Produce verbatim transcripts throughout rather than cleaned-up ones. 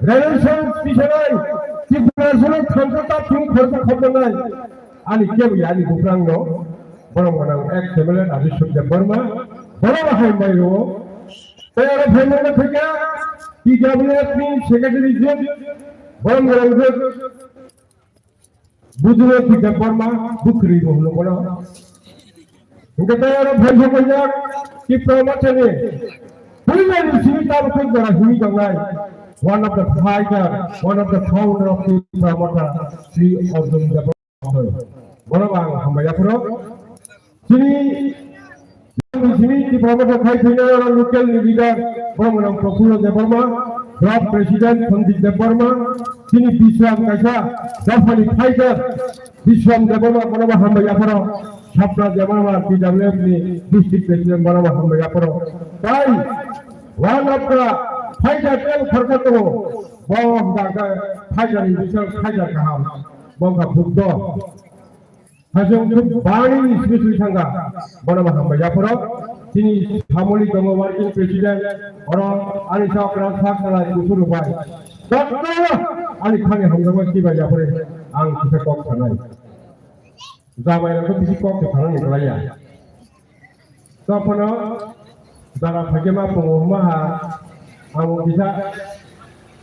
Relation tisanai, Tiprasano thangkha ta thung khoroksa khobonai. Ani kebo ani buprangno, borok gwnang ex M L A Rajesh Debbarma, borok bo hai mai rwo. Tei aro phaimani thangkha T W F ni secretary jwk, borok gwnang jwk. Bujingo Debbarma bwkhwrwi bo hwnwi bono. Hwnkhe tei oro phai sokojak Tipra Mothani puilani simi tabuk jora himwi tongnai. One of the fighter, one of the founder of Tipra Motha, Sri Arjun Debbarma. Bono bo ang hambai yaphuro. Chini, chini Tipra Motha khai thwinai oro local ni leader, borok gwnang Prafulla Debbarma, block president Sandeep Debbarma, chini Bishram kaisa dophani fighter, Bishram Debbarma, bono bo hambai yapharo, Sapna Debbarma, T W F ni district president, bono bo hambai yapharo. Tai, one of the fighter, tel khoroksa tongo, bo hwnkha khe fighter ni bising fighter kaham, bo wngkha Buddho. Hajong tu bani special thangka, bono ma hambai yaphoro, chini family tongo working president, oro ani sa okra sa kala kusuru bai. Doktor ani khani hamjama kiba yaphore, ang kisa kok sanai. Jamai rok bisi kok sanani kalaya. Tophano jara phaikhe ma pungo hwnma ha, amo kisa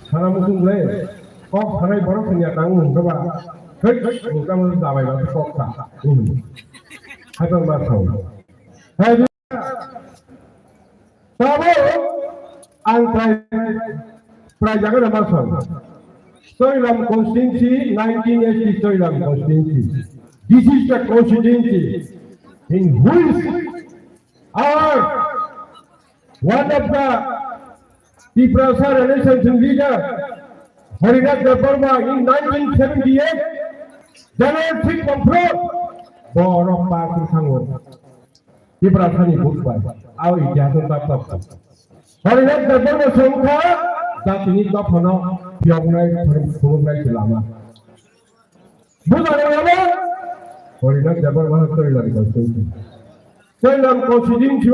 sana muchung le, kok sanai borok sini ya tang mung kaba, hei, mung kaba dabai ba kok sa. Hmm. Hai bang ma sao. Hai, tabo ang prai, prai jaga na ma sao. Soilam constituency, nineteen eighty Soilam constituency. This is the constituency in which Or one of the Tiprasa Renaissance leader, Harinath Debbarma in nineteen seventy-eight, January three confront, borok party thango. Tiprasani vote bai, au itihas no tap tap. Harinath Debbarma songkha, jatini dophano phiyoknai, phunuknai se lama. Bujar lama, Harinath Debbarma Soilam constituency. Soilam constituency o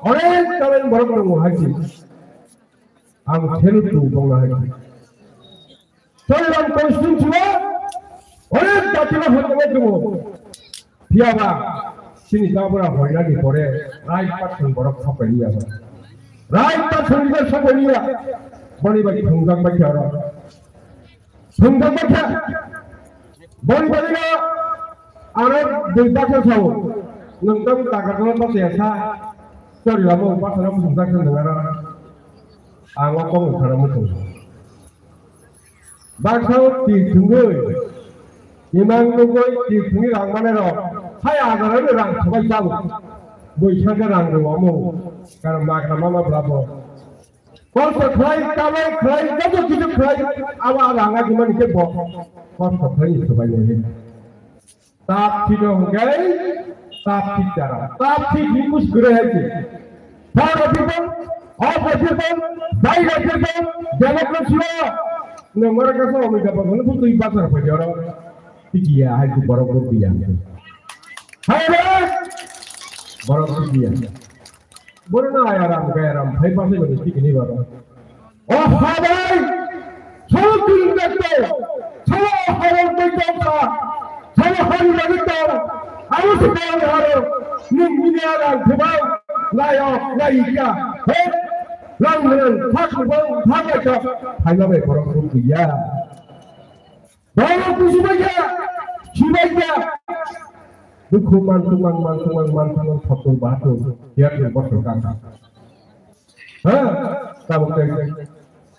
onek talent borok tongo hai se. Ang thelu tu bongna hai se. Soilam constituency o onek jati no hai tongo. Phiya ba, chini tabura hoinani pore, right person borok sopai liya ba. Right person ni sopai liya. Boni bai thungjak bai khe oro. Thungjak bai khe. Boni bai no, aro dui baksa sao. Nwng tamo taka tolo baksa ya sa. Sorry, lamo baksa no thungjak sa nwng aro. Ang o kok nwng khana muchung. Baksa o twi thwngwi, imang nugwi twi thwngwi rang manai rok, hai agarani rang sobai tabuk. Bwsakhe rang rw omo, karon magra mama bwlabo. Kosto khlai, tamai khlai, joto kichu khlai, abo a rang agimani khe bo kosto khlai sobai nai. Tap thito hwnkhe tap thit jara. Tap thit ni mus gure hai se. Power of people, of the people, by the people, democracy o. Nwng oro kaisa omoi jaba hwnwi bwtwi bachar phai oro. Tikiya hai se borok bwtwi ya. Hai re! Borok tikiya. Borok na ayaram gayaram phai bachai bani tikini baro. O habai, solo kilometer, solo habai bai tongkha, solo hari lagi tong, aro se tong haro, ning bini agang khubang, layo, layika, he, lang lang, thak khubang, thak laika, phaima bai borok ruk ya. Borok kusi bai ya, si bai ya. Dukhu man tumang, man tumang, man tumang, thokol bahatul, ya tu bosor kaka. হ্যাঁ, তা বলতে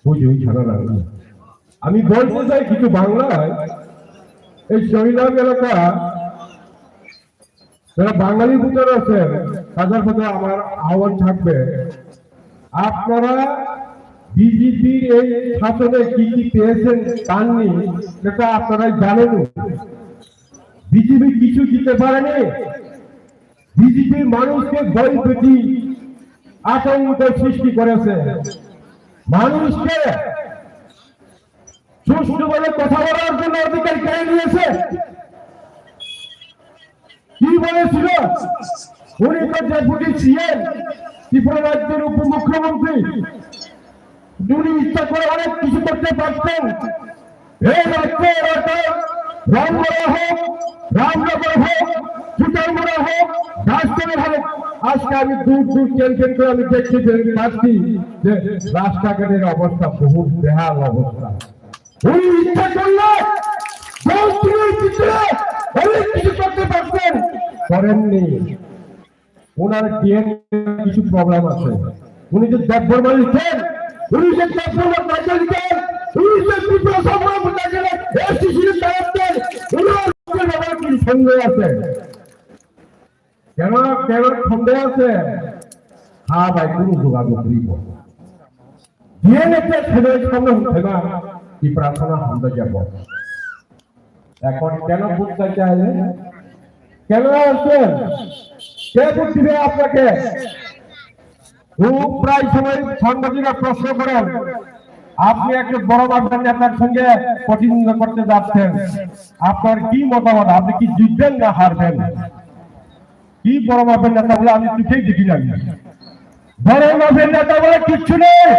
বুঝি ওই ছাড়া লাগবে। আমি বলতে চাই কিছু বাংলায়, এই শহীদ এলাকা, যারা বাঙালি ভোটার আছেন, তাদের প্রতি আমার আহ্বান থাকবে, আপনারা বিজেপির এই শাসনে কি কি পেয়েছেন, পাননি, সেটা আপনারাই জানেন। বিজেপি কিছু দিতে পারেনি। বিজেপি মানুষকে ভয় ভীতি, আতঙ্ক সৃষ্টি করেছে। মানুষকে সুষ্ঠুভাবে কথা বলার জন্য অধিকার কেড়ে নিয়েছে। কি বলেছিল? উনি তো ডেপুটি সিএম, ত্রিপুরা রাজ্যের উপমুখ্যমন্ত্রী। যদি ইচ্ছা করে অনেক কিছু করতে পারতেন। এই রাজ্যে এলাকায় রামগড়া হোক, রামনগর হোক, সুতারমুড়া হোক, রাজধানী হোক, আজকে আমি দূর দূর ক্যান্টিন করে আমি দেখতে পে-, পাচ্ছি যে রাস্তাঘাটের অবস্থা বহু বেহাল অবস্থা। উনি ইচ্ছা করলে দশ দিনের ভিতরে অনেক কিছু করতে পারতেন, করেননি। ওনার ডিএনএ কিছু প্রবলেম আছে। উনি যে দেববর্মা লিখেন, উনি যে দেববর্মা কাকে লিখেন, উনি যে ত্রিপুরা সংগ্রাম কাকে লিখেন, এসসিসির দায়িত্বে ওনার ব্যাপারে কিছু সন্দেহ আছে। কেন, কেন সন্দেহ আছে? হ্যাঁ ভাই, কোনো যোগাযোগ নেই। ডিএনএ তে ছেলে সামনে উঠে না, ত্রিপুরা থানা হামলা যাব। এখন কেন ভোট চাইতে আইলেন? কেন আসছেন? কে ভোট দিবে আপনাকে? খুব প্রায় সময় সাংবাদিকরা প্রশ্ন করেন, "আপনি একটা বড় মাপের নেতার সঙ্গে প্রতিদ্বন্দ্বিতা করতে যাচ্ছেন, আপনার কি মতামত? আপনি কি জিতবেন না হারবেন?" কি বড় মাপের নেতা বলে আমি চোখেই দেখি না। বড় মাপের নেতা বলে কিচ্ছু নেই।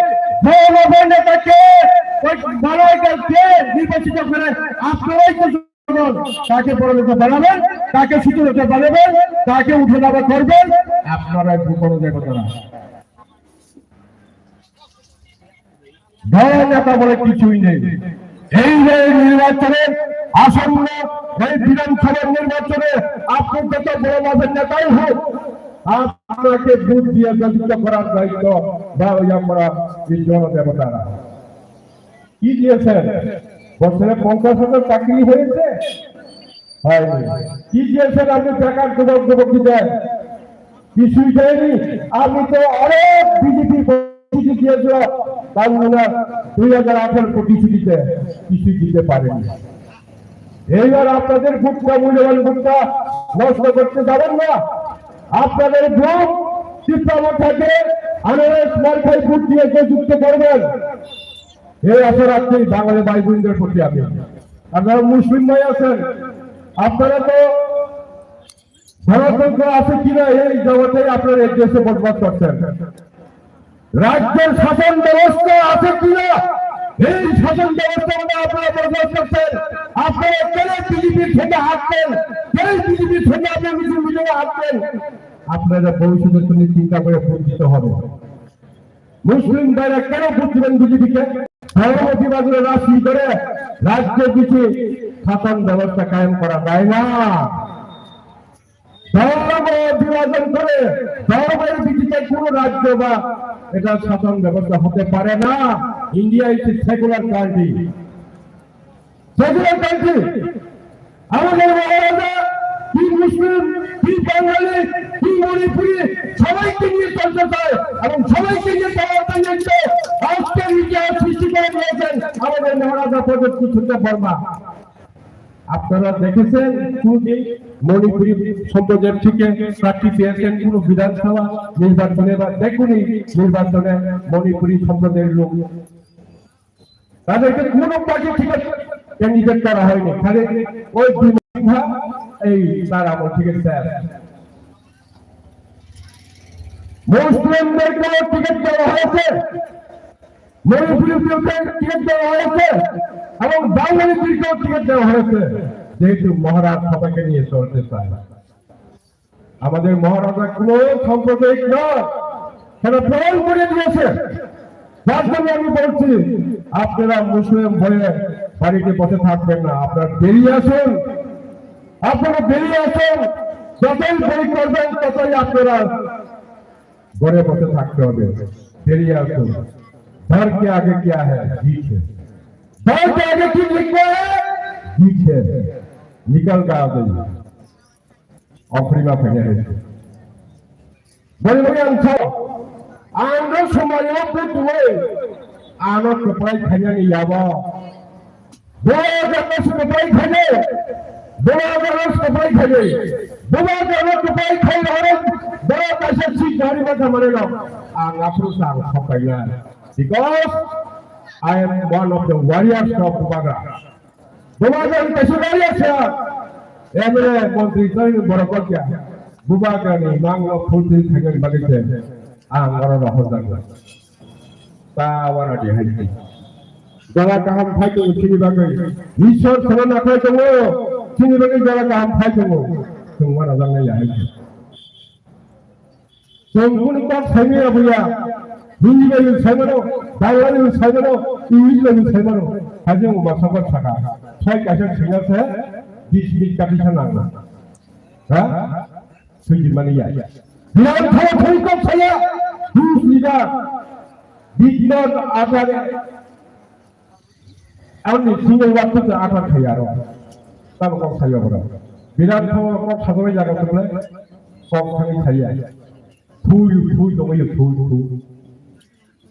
বড় মাপের নেতা কে? ওই মালাইকার কে নির্বাচিত করে? আপনারাই তো জনগণ। তাকে বড় নেতা বানাবেন, তাকে ছোট নেতা বানাবেন, তাকে উঠে দাঁড়া করবেন, আপনারাই ভূখণ্ড দেবতারা। বড় নেতা বলে কিছুই নেই। এই যে নির্বাচনের আসন্ন, এই বিধানসভার নির্বাচনে আপনি যত বড় মাপের নেতাই হোক, আপনাকে ভোট দিয়ে জয়যুক্ত করার দায়িত্ব বা ওই আমরা এই জনদেবতারা। কি দিয়েছেন? বছরে পঞ্চাশ হাজার চাকরি হয়েছে? হয়নি। কি দিয়েছেন আপনি বেকার যুবক যুবতীদের? কিছুই দেয়নি। আপনি তো অনেক বিজেপি প্রতিশ্রুতি দিয়েছিল, তার মানে দুই হাজার আঠারো প্রতিশ্রুতিতে কিছুই দিতে পারেনি। এইবার আপনাদের ভোটটা, মূল্যবান ভোটটা নষ্ট করতে যাবেন না। আপনাদের ভোট টিপ্পামো থাকে, আনারস মার্কায় ভোট দিয়ে জয়যুক্ত করবেন। এই আশা রাখছি বাঙালি ভাই বোনদের প্রতি আমি। আর যারা মুসলিম ভাই আছেন, আপনারা তো গণতন্ত্র আছে কিনা এই জগতে আপনারা এগিয়ে এসে বসবাস করছেন। রাজ্যের শাসন ব্যবস্থা আছে কিনা এই শাসন ব্যবস্থার মধ্যে আপনারা বসবাস করছেন। আপনারা কেন বিজেপির সঙ্গে হাঁটছেন, কেন বিজেপির সঙ্গে আপনারা মিছিল মিটিংয়ে হাঁটছেন? আপনারা ভবিষ্যতের জন্য চিন্তা করে ভোট দিতে হবে। মুসলিম ভাইরা কেন ভোট দিবেন বিজেপিকে? ধর্ম বিভাজনের রাজনীতি করে রাজ্যে কিছু শাসন ব্যবস্থা কায়েম করা যায় না। ধর্ম বিভাজন করে ধর্মের ভিত্তিতে কোনো রাজ্য বা এটা শাসন ব্যবস্থা হতে পারে না। India is a secular country. Secular country. আমাদের মহারাজা কি মুসলিম, কি বাঙালি, কি মণিপুরি, সবাইকে নিয়ে চলতে চায় এবং সবাইকে নিয়ে চলার জন্য আজকের ইতিহাস সৃষ্টি করে দিয়েছেন আমাদের মহারাজা প্রদীপ কুষ্ঠ বর্মা। আপনারা দেখেছেন কোনদিন মণিপুরি সম্প্রদায় থেকে প্রার্থী পেয়েছেন কোনো বিধানসভা নির্বাচনে বা যে কোনো নির্বাচনে মণিপুরি সম্প্রদায়ের লোক তাদেরকে কোনো পার্টি টিকিট ক্যান্ডিডেট করা হয়নি, খালি ওই দুই মাস এই তার আমল থেকে স্যার। মুসলিমদেরকেও টিকিট দেওয়া হয়েছে, মণিপুরিদেরকে টিকিট দেওয়া হয়েছে এবং বাঙালিদেরকেও টিকিট দেওয়া হয়েছে, যেহেতু মহারাজ সবাইকে নিয়ে চলতে চায়। আমাদের মহারাজা কোনো সাম্প্রদায়িক নয়, সেটা প্রমাণ করে দিয়েছে। যার জন্য আমি বলছি, আপনারা মুসলিম হয়ে বাড়িতে বসে থাকবেন না, আপনারা বেরিয়ে আসুন, আপনারা বেরিয়ে আসুন। যতই বই করবেন, ততই আপনারা ঘরে বসে থাকতে হবে। বেরিয়ে আসুন। डर के आगे क्या है? जीत है। डर के आगे क्या लिखा है? जीत है। निकल कर आ जाइए। Okhorima phaiya hai. Bari bari ang sao. Ang no somai o putwoi. Ano kwplai khainani yabo. Bo jagao kwplai khainai. Bo jagao kwplai khainai. Bo jagao kwplai khainai. Bo kaisa si jari ma thamani no. Ang aphuru sa ang sokaina. Because I am one of the warriors of Bubagra. Bubagra kaisa warrior sa. M L A, montri, tei borok kok ya. Bubagra ni mang no fulfill khaina bagwi se ang oro no hojak. Ta wana di hai. Jala kaham phai tongo chini bagwi. Ishwar sana nakhai tongo. Chini bagwi jala kaham phai tongo. Chwng wana jang nai ya hai. Chwng kunu kok saimaya buya. Hindi bai saimano, Bangla bai saimano, English bai saimano. Haje mo masa kok saka. Sai kaisa singa se bis bis kati sana. Ha? Sujimani ya. Bilang thai thai kok saya. Who's leader? Did not utter. Ani single word to utter thai aro. Tamo kok saya bro. Bilang thai kok sabai jaga tu le. Kok thai saya. Thui thui dong yo thui thui.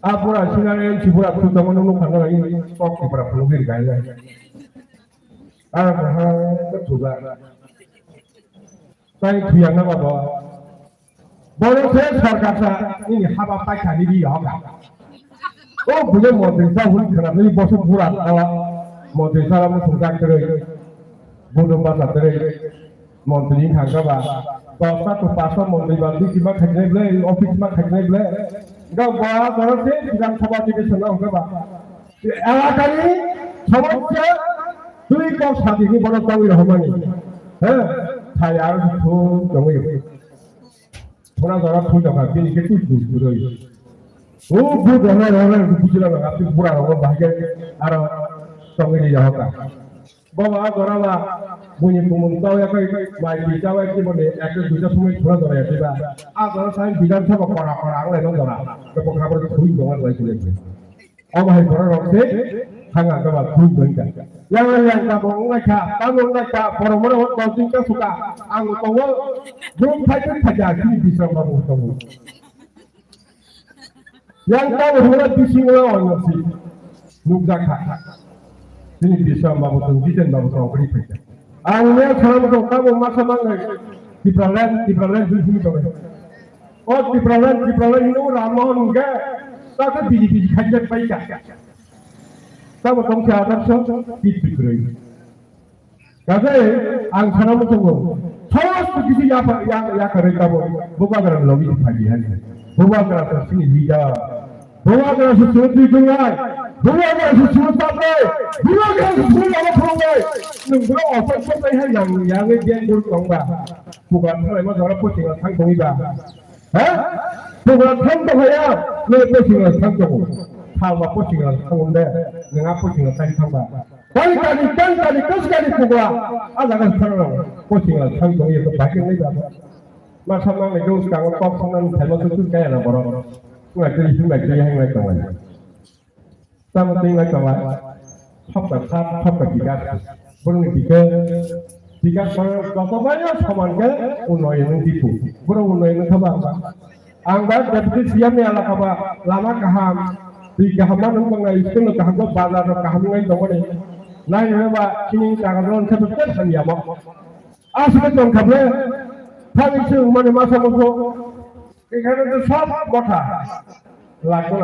Apura singa en sibura thui dong no khana rai. Kok sibura pulugir gaya. Ang ha to thuga. Tai thuyang na babo. Boro se sarkar sa ini haba paisa ni di hoga. O bule montri sa hul khana ni bosu pura ala. Montri sa mo sungka kere. Bodo basa kere. Montri ni thangka ba. Dosta to pasa montri ba di ma khajne ble, office ma khajne ble. Ga ba boro se Bidhan Sabha ni sana hoga ba. Elakani somosya twi kok sadi ni bono tongwi rohormani. He, thai aro thung tongwi. Thuna jora thung jokha bini khe twi twi twi. O bu dona rona bujila na ati bura rona bahai aro tongwi ni jahaka. Bobo a jora ba buini kumung tau ya kai mai bi tau ya ki bone ek duita somoi thuna jora ya ba. A jora sai Bidhan Sabha kora kora ang lai jora. Ko khabor thung jokha lai twi. Omo hai borok rok se thanga kaba thum doi ka. Yang yang ka bo ngai ka, ta bo ngai ka, borok moro hot bau ka suka. Ang tongo, brum thai thai thai ja, kini bisam babu tongo. Yang ta bo hura bising la on si. Nuk ja kha. Kini bisam babu tong, jiten babu tong, kri thai ka. Ang ne salam tong, ta bo masa mangai. Tipraland, Tipraland, jin jin tong. O Tipraland, Tipraland hino Ram Mohan hwnkhe, ta khe bini bini khaijak pai kha. Tamo tong khe adarso, bit bikroi. Kaje ang sana muchungo, sawas tu kisi ya pa, ya, ya kare tabo, bubagra logi phagi hai. Bubagra to sini leader. Bubagra se suru tui dungai. Bubagra se suru tapai. Bubagra se suru lama phungai. Nung bro osan ko tai hai yang, yang gen gur tongba. Bubagra ma jora puting thang tongi ba. Ha? Pugra thang tong ya, nini pusingo thang tongo. Thangba pusingo thang de, nanga pusingo thang thangba. Tani tani tani tani kas kani pugra. A jaga thang rong. Pusingo thang tong ya to bakin ni jaga. Masa mang ni dos kang kok thang nang thai ma tu kaya na borok. Ngai tu ngai tu yang ngai tong ya. Tamo twi wngkha tongo, hapta kha, hapta bikas. Borokni bikhe, bikas borok joto bai no soman khe unnoyon wng dipu. Borok unnoyon wngkha ba, ang ba deputy C M ni alaka ba lama kaham, twi kaham ma nung tongnai, school no kaham, bazar no kaham wngwi tongmani. Nai nai ba chini jaga no wngkha to tei hamya mo. Aswk tongkha ble, thani se wngmani masa mokho, ekhane to sob gotha. Lagona